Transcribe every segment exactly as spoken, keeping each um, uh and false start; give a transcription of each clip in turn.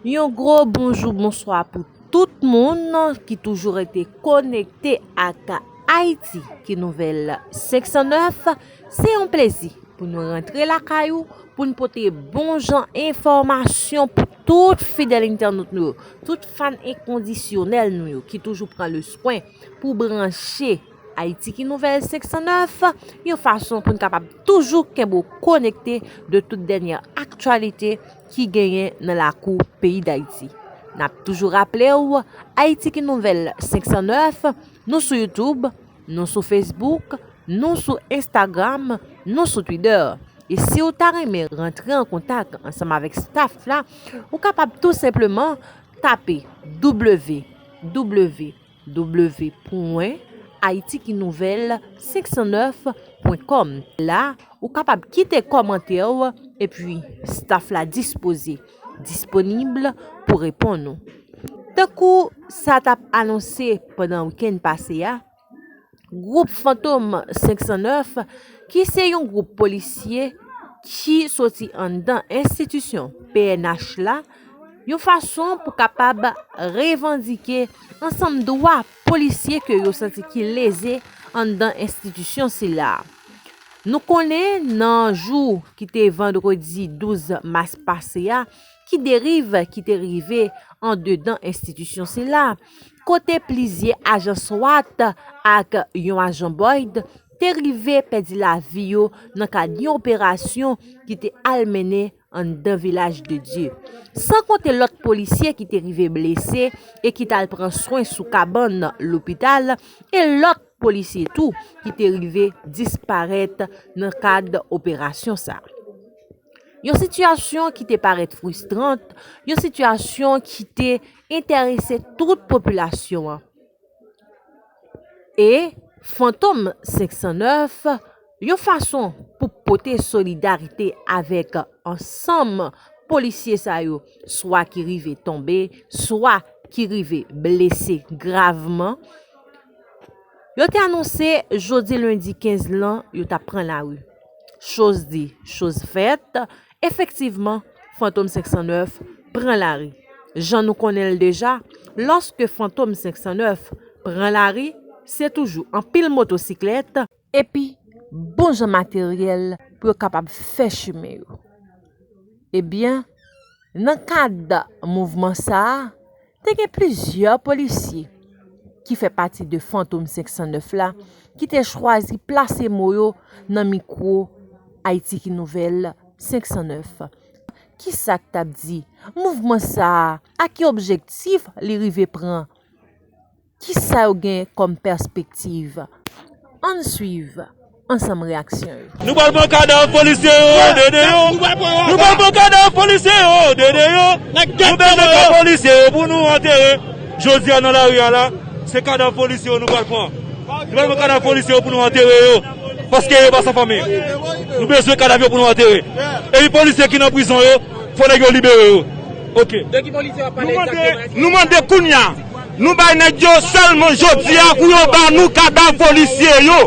Yon gwo bonjou, bonswa pou tout moun ki toujou rete konekte ak Ayiti ki Nouvèl senk san nèf. Se yon plezi pou nou rantre lakay ou, pou n pote bon jan enfòmasyon pou tout fidèl entènot nou yo, tout fan enkondisyonèl nou yo ki toujou pran le swen pou branche Ayiti ki Nouvèl senk san nèf, yon fason pou n kapab toujou kenbe w konekte de tout dènyè aktyalite ki genyen nan lakou peyi Dayiti. N ap toujou raple w, Ayiti ki Nouvèl senk san nèf, nou sou YouTube, nou sou Facebook, nou sou Instagram, nou sou Twitter. E si w ta renmen rantre an kontak ansanm avèk staff la, ou kapab tou senpleman tape w w w w pwen ayiti ki nouvèl senk san nèf pwen kòm. La, ou kapab kite kòmantè w, epi staff la dispoze, disponib pou reponn ou. Tankou sa t ap anonse pandan wikenn pase a, gwoup Fantom senk san nèf, ki se yon gwoup polisye ki soti anndan enstitisyon P N H la, yon fason pou kapab revandike ansanm dwa polisye ke yo santi ki leze anndan enstitisyon sila. Nou konnen nan jou ki te vandredi douz mas pase a, ki deriv ki te rive andedan enstitisyon sila, kote plizyè ajan swat ak yon ajan Boyd te rive pèdi lavi yo nan kad yon operasyon ki te al mennen anndan Vilaj de Dye. San konte lòt polisye ki te rive blese e ki t al pran swen sou kabann lopital, e lòt polisye tou ki te rive disparèt nan kad operasyon sa. Yon sitiyasyon ki te parèt fristrant, yon sitiyasyon ki te enterese tout popilasyon an. E Fantom senk san nèf, yon fason pou pote solidarite avèk ansanm polisye sa yo, swa ki rive tonbe, swa ki rive blese gravman, yo te anonse jodi lendi kenz lan, yo t ap pran lari. Choz di, choz fèt, efektivman, Fantom senk san nèf pran lari. Jan nou konnen l deja, lòske Fantom senk san nèf pran lari, se toujou anpil motosiklèt, epi bon jan materyèl pou yo kapab fè chimen yo. Ebyen, nan kad mouvman sa a, te gen plizyè polisye ki fè pati de Fantom senk san nèf la, ki te chwazi plase mo yo nan mikwo Ayiti ki Nouvèl senk san nèf. Kisa k t ap di? Mouvman sa a, a ki objektif li rive pran? Kisa yo gen kòm pèspektiv? Ann swiv ansanm reyaksyon yo. Nou pral pran kadav polisye yo, dede yo. Nou pral pran kadav polisye yo, dede yo. Nou bezwen kadav polisye yo pou nou antere. Jodi a nan lari a la, se kadav polisye yo nou pral pran. Nou pral pran kadav polisye yo pou nou antere yo. Paske yo pa san fanmi. Nou bezwen kadav yo pou nou antere. Epi polisye ki nan prizon yo, fò nèg yo libere yo. Ok. De ki polisye w ap pale egzakteman? Nou mande kounye a. Nou bay nèg yo sèlman jodi a pou yo ba nou kadav polisye yo.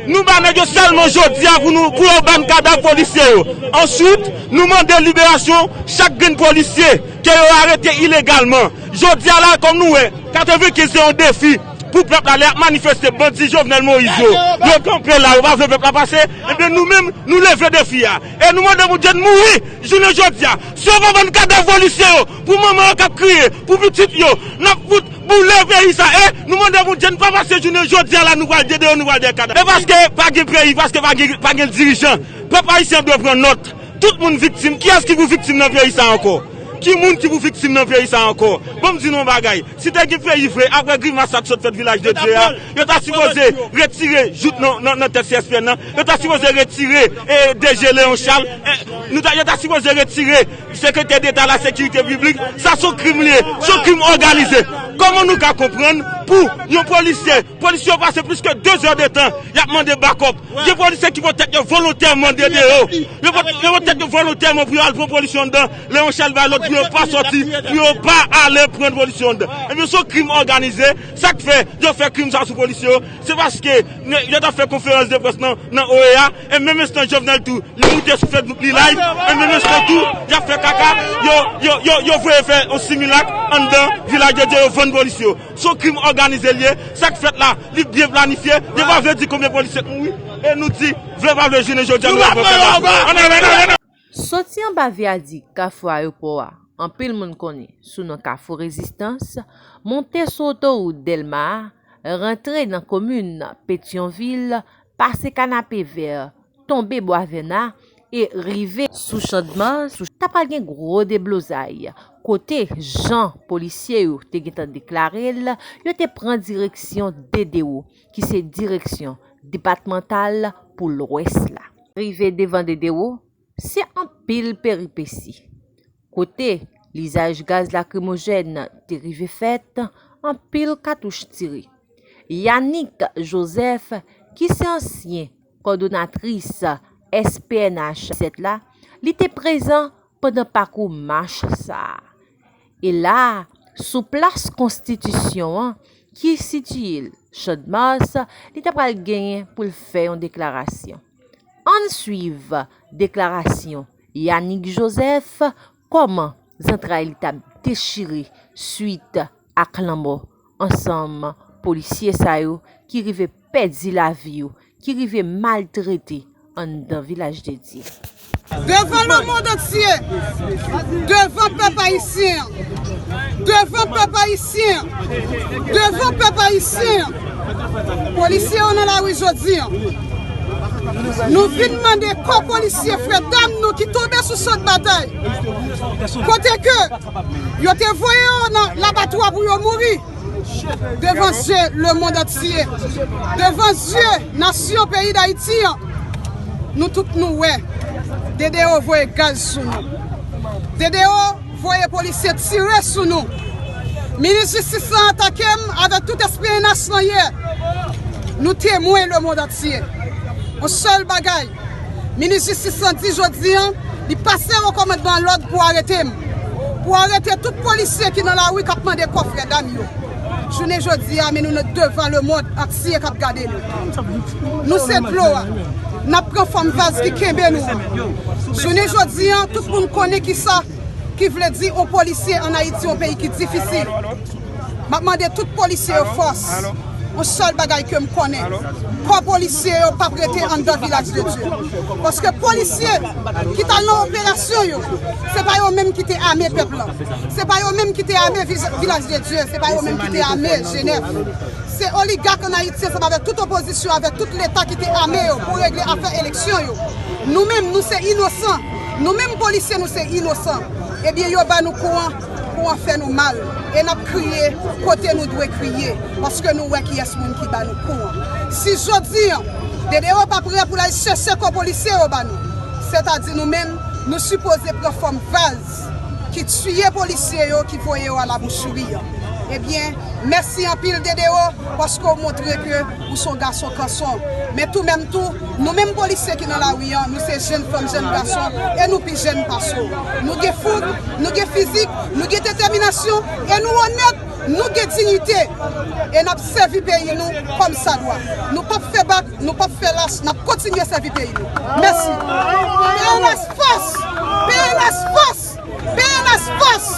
Nou ba nèg yo sèlman jodi a pou nou, pou yo ba n kadav polisye yo. Answit, nou mande liberasyon chak grenn polisye ke yo arete ilegalman. Jodi a la, kòm nou wè, katrevenkenz se yon defi pou pèp la, lè y ap manifeste, bandi Jovenel Moïse yo, yo kanpe la, yo pa vle pèp la pase, ebyen nou menm, nou leve defi a. E nou mande Bondye n mouri jounen jodi a. Si yo pa ban n kadav polisye yo, pou manman yo k ap kriye, pou pitit yo, n ap fout boule peyi sa. E nou mande Bondye n pa pase jounen jodi a la, nou pral dede yo, nou pral dèyè kadav. E paske pa gen peyi, paske pa gen, pa gen dirijan. Pèp ayisyen dwe pran nòt. Tout moun viktim. Kiyès ki pou viktim nan peyi sa ankò? Ki moun ki pou viktim nan peyi sa ankò? Ban m di nou yon bagay. Si te gen peyi vre, apre grimas sa k sot fèt Vilaj de Dye a, yo ta sipoze retire jout nan, nan, nan tèt C S P N nan. Yo ta sipoze retire, e, D G Léon Charles. E, nou ta, yo ta sipoze retire sekretè deta la sekirite piblik. Sa se yon krim li ye. Se yon krim òganize. Kòman nou ka konprann Pou yon polisye, polisye yo pase plis ke de zè de tan, y ap mande bakòp. Gen polisye ki pot tèt yo volontèman DDO. Yo pot, yo pot tèt yo volontèman pou yo al pran polisye anndan. Lè yon chèl bay lòd pou yo pa sòti, pou yo pa ale pran polisye anndan. Ebyen, se yon krim òganize. Sa k fè yo fè krim sa sou polisye yo, se paske yo t ap fè konferans de près nan, nan OEA, e menm enstan Jovenel tou, li moute sou Facebook, li live, e menm enstan tou, y ap fè kaka, yo, yo, yo, yo voye fè yon similak anndan Vilaj de Dye, yo vann polisye yo. Se yon krim òganize l ye, sa k fèt la, li byen planifye, yo pa vle di konbyen polisye k mouri, e nou di, vle pa vle, jounen jodi a, nou ap pran kaka. Ann ale, ann ale, ann ale. Soti anba vyadik Kafou Ayewopò a, anpil moun konnen sou non Kafou Rezistans, monte sou otowout Dèlma a, rantre nan komin Petyonvil, pase Kanapevè, tonbe Bwavèna e rive sou Chandmas, sou, ta pral gen gwo deblozay, kote jan polisye yo te gentan deklare l, yo te pran direksyon DDO, ki se Direksyon Depatmantal pou Lwès la. Rive devan DDO, se anpil peripesi. Kote lizaj gaz lakrimojèn te rive fèt, anpil katouch tire. Yanick Joseph, ki se ansyen kòdonatris S P N H sèt la, li te prezan pandan pakou mach sa a. E la a, sou plas Konstitisyon an, ki sitiye l Chandmas, li ta pral genyen pou l fè yon deklarasyon. Ann swiv deklarasyon Yanick Joseph, kòman zantray li t ap dechire swit ak lanmò ansanm polisye sa yo ki rive pèdi lavi yo, ki rive maltrete anndan Vilaj de Dye. Devan lemonn antye, devan pèp ayisyen an, devan pèp ayisyen an, devan pèp ayisyen an, polisye yo nan lari jodi a. Nou vin mande kò polisye frè dam nou ki tonbe sou chan batay. Kote ke yo te voye yo nan labatwa pou yo mouri. Devan zye lemonn antye, devan zye nasyon peyi Dayiti an, nou tout nou wè, DDO voye gaz sou nou. DDO voye polisye tire sou nou. Minis jistis lan atake m avèk tout S P N H lan yè. Nou temwen lemonn antye. Yon sèl bagay, minis jistis lan di jodi a, li pase o kòmandman lòd pou arete m, pou arete tout polisye ki nan lari k ap mande kò frè dam yo. Jounen jodi a, men nou nan devan lemonn antye k ap gade nou. Nou se dlo a. N ap pran fòm vaz ki kenbe nou an. Jounen jodi a, tout moun konnen kisa ki vle di yon polisye ann Ayiti, yon peyi ki difisil. M ap mande tout polisye yo fòs. Yon sèl bagay ke m konnen, kò polisye yo p ap rete anndan Vilaj de Dye. Paske polisye ki t al nan operasyon yo, se pa yo menm ki te ame pèp la. Se pa yo menm ki te ame Vij-, Vilaj de Dye. Se pa yo menm ki te ame Jenèf. Se oligak ann Ayiti ansanm avèk tout opozisyon, avèk tout Leta ki te ame yo pou regle afè eleksyon yo. Nou menm, nou se inosan. Nou menm polisye, nou se inosan. Ebyen, yo ba nou kou an, kou an fè nou mal. E n ap kriye kote nou dwe kriye, paske nou wè kiyès moun ki ba nou kou an. Si jodi a, DDO pa prè pou l al chèche kò polisye yo ba nou, sètadi nou menm, nou sipoze pran fòm vaz ki tiye polisye yo, ki voye yo alabouchouri an. Ebyen, mèsi anpil, DDO, paske w montre ke ou se yon gason kanson. Men tou menm tou, nou menm polisye ki nan lari an, nou se jèn fanm, jèn gason, e nou pi jèn pase w. Nou gen foug, nou gen fizik, nou gen detèminasyon, e nou onèt, nou gen diyite. E n ap sèvi peyi nou kòmsadwa. Nou p ap fè bak, nou p ap fè lach, n ap kontinye sèvi peyi nou. Mèsi. P N H fòs! P N H fòs! P N H fòs!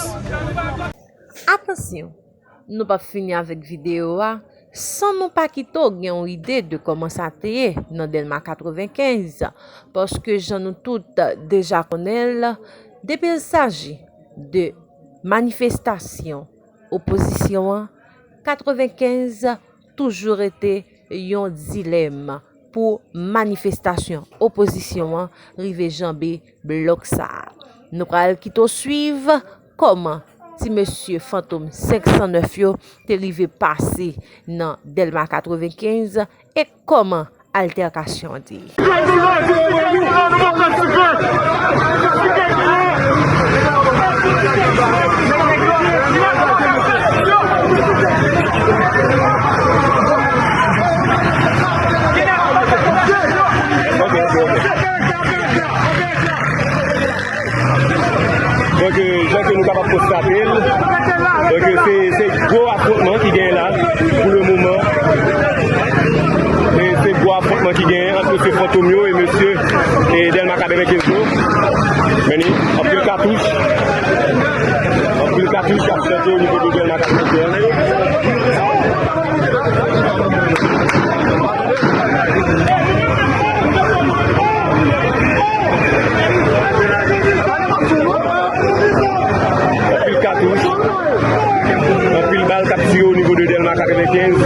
Atansyon, nou p ap fini avèk videyo a san nou pa kite w gen yon ide de kòman sa te ye nan Dèlma katrevenkenz, paske jan nou tout deja konnen l, depi l saji de manifestasyon opozisyon an, katrevenkenz toujou rete yon dilèm pou manifestasyon opozisyon an rive janbe blòk sa a. Nou pral kite w swiv kòman ti mesye Fantom senk san nèf yo te rive pase nan Dèlma katrevenkenz e kòman altèkasyon an te ye. Donk, jan ke nou kapab konstate l, donk, se, se gwo afwontman ki genyen la pou le moman. E se gwo afwontman ki genyen ant mesye Fantom yo e mesye, e, Dèlma katrevenkenz yo. Men ni anpil katouch. Anpil katouch k ap chante o nivo de Dèlma katrevenkenz. Anpil katouch, anpil bal k ap tire o nivo de Dèlma katrevenkenz.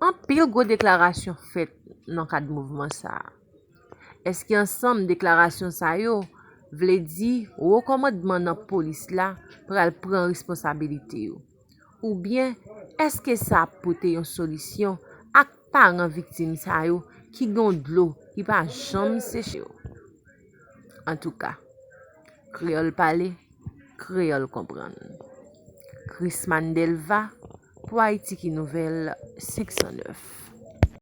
Anpil gwo deklarasyon fèt nan kad mouvman sa a. Èske ansanm deklarasyon sa yo vle di wo kòmandman nan polis la pral pran responsabilite yo? Oubyen èske sa ap pote yon solisyon ak paran viktim sa yo ki gen yon dlo ki pa janm seche yo? Antouka, Kreyòl pale, Kreyòl konprann. Chrismane Delva, pou Ayiti ki Nouvèl senk san nèf.